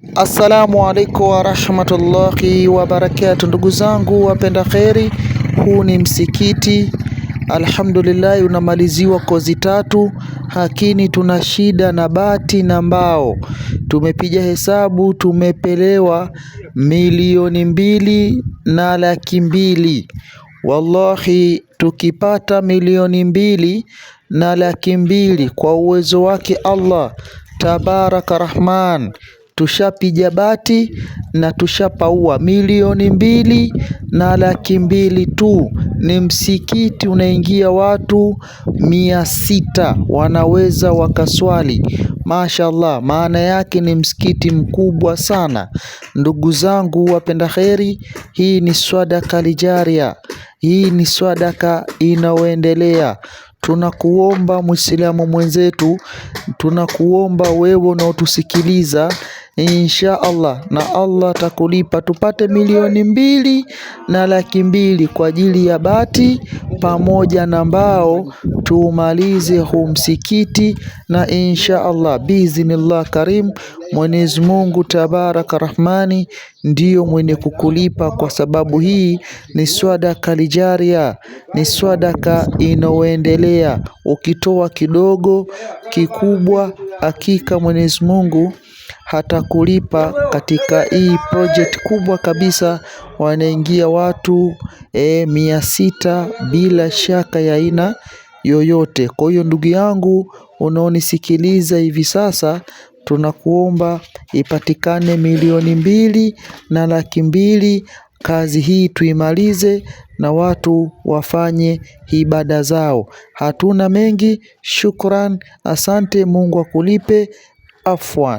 Assalamu alaikum warahmatullahi wabarakatuh, ndugu zangu wapenda kheri, huu ni msikiti alhamdulillah, unamaliziwa kozi tatu, lakini tuna shida na bati na mbao. Tumepiga hesabu tumepelewa 2,200,000. Wallahi tukipata 2,200,000 kwa uwezo wake Allah tabaraka rahman, tushapiga bati na tushapaua 2,200,000 tu. Ni msikiti unaingia watu 600 wanaweza wakaswali, mashallah. Maana yake ni msikiti mkubwa sana. Ndugu zangu wapenda kheri, hii ni swadaka lijaria, hii ni swadaka inayoendelea. Tunakuomba Muislamu mwenzetu, tunakuomba wewe unaotusikiliza, insha Allah na Allah atakulipa tupate 2,200,000 kwa ajili ya bati pamoja na mbao, tuumalize huu msikiti na insha Allah biiznillah karim, Mwenyezi Mungu tabaraka rahmani ndiyo mwenye kukulipa, kwa sababu hii ni swadaka lijaria, ni swadaka inayoendelea. Ukitoa kidogo kikubwa, hakika Mwenyezi Mungu hatakulipa. Katika hii project kubwa kabisa wanaingia watu 600 bila shaka ya aina yoyote. Kwa hiyo ndugu yangu unaonisikiliza hivi sasa, tunakuomba ipatikane 2,200,000, kazi hii tuimalize na watu wafanye ibada zao. Hatuna mengi, shukran, asante. Mungu akulipe, afwan.